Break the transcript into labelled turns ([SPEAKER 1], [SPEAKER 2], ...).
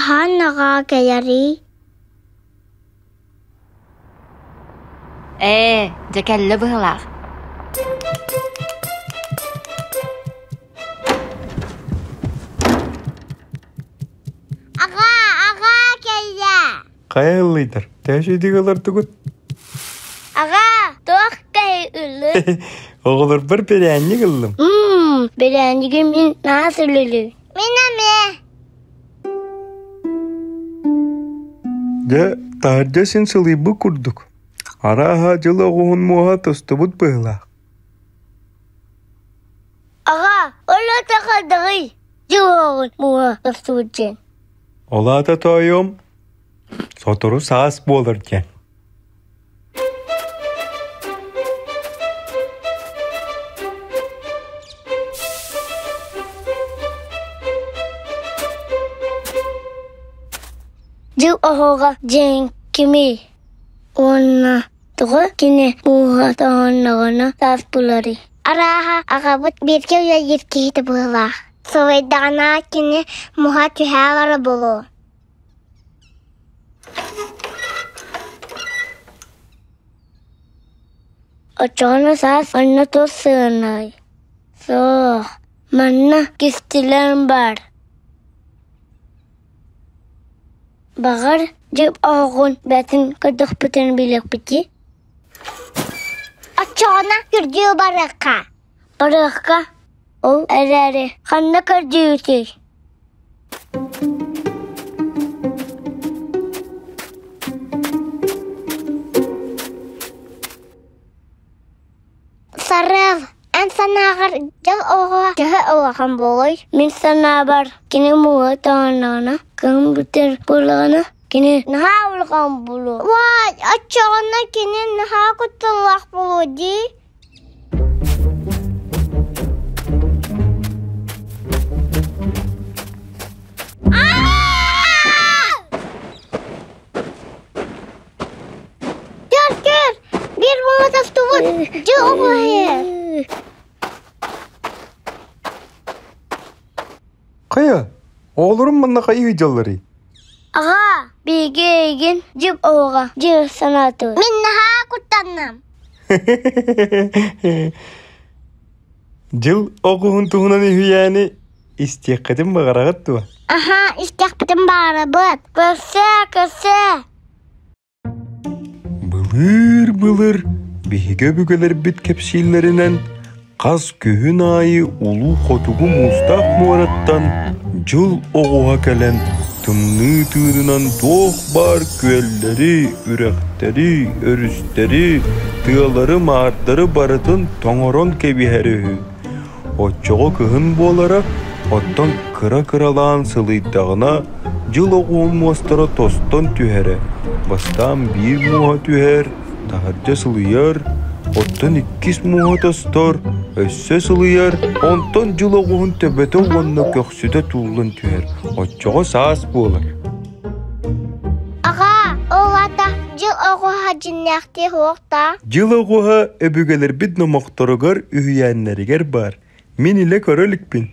[SPEAKER 1] Хаһан аҕаа кэлэрий?
[SPEAKER 2] Ээ, дьэ кэллэ быһыылаах.
[SPEAKER 1] Аҕаа, аҕаа кэллэ!
[SPEAKER 3] Хайа ыллыйдар, төһө үчүгэй олордугут?
[SPEAKER 1] Аҕаа, туох киһи ыллый?
[SPEAKER 3] Оҕолорбор бирээнньик ыллым.
[SPEAKER 1] Мм, бирээнньиги мин наһаа сөбүлүүбүн. Мин эмиэ.
[SPEAKER 3] Дьэ, таһырдьа син сылыйбыт курдук. Арааһа дьыл оҕуһун муоһа тостубут быһыылаах.
[SPEAKER 1] Аҕаа, ол ата хайдаҕый? Дьыл оҕуһун муоһа тостубут диэн.
[SPEAKER 3] Ол аата тоойуом, сотору саас буолар диэн.
[SPEAKER 1] Дьыл оһоҕо дьиҥ кимий уонна тоҕо кини мууһа тоһуннаҕына саас буларый? Арааһа, аҕабыт бииргэ үлэлиир киһитэ быһыылаах. Сылайдаҕына кини муһа түһэ алара буолуо. Оччоҕуна саас онно туох сыһыаннаһый? Суох, манна кистэлэҥ баар. Баҕар, дьип оһоҕун бэйэтин көрдөхпүтүн билиэхпитий? Оччоҕуна көрдүү барыахха. Барыахха, ол эрээри ханна көрдүүтүй? Сарыал, эн санааҕар дьол оҕо төһө улахан буолуой? Мин санаабар, кини мууһа тоҥонноҕуна, кыһын бүтэр буоллаҕына, кини наһаа улахан буолуо. Уай, оччоҕуна кини наһаа кутталлаах буолуо дии. Көр, көр, биир буола тостубут, дьэ оҕуһайар.
[SPEAKER 3] Хайа, оҕолорум манна хайыы дьалларый?
[SPEAKER 1] Аҕаа, биһиги эйигин дьип оҕоҕо дьиэ санаатыбыт. Мин наһаа куттанным.
[SPEAKER 3] Дьыл оҕуһун туһунан үһүйээни истиэххитин баҕараҕыт дуо?
[SPEAKER 1] Аһаа, истиэхпитин баҕарабыт. Көрсө, көрсө.
[SPEAKER 3] Былыыр-былыр биһиги өбүгэлэрбит кэпсииллэринэн, хас күһүн аайы улуу хотугу муустаах муораттан дьыл оҕуһа кэлэн тымныы тыынынан туох баар күөллэри, үрэхтэри, өрүстэри, тыалары-маардары барытын тоҥорон кэбиһэрэ үһү. Оччоҕо кыһын буолара, оттон кыра-кыралаан сылыйдаҕына, дьыл оҕуһун муостара тостон түһэрэ, бастаан биир муоһа түһэр, таһырдьа сылыйар, оттон иккис муоһа тостор, өссө сылыйар, онтон дьыл оҕуһун төбөтө уонна көхсүтэ тууллан түһэр, оччоҕо саас буолар.
[SPEAKER 1] Аҕаа, ол аата дьыл оҕуһа дьиннээхтии суохтаа?
[SPEAKER 3] Дьыл оҕуһа өбүгэлэрбит номохторугар, үһүйээннэригэр баар. Мин илэ көрө иликпин.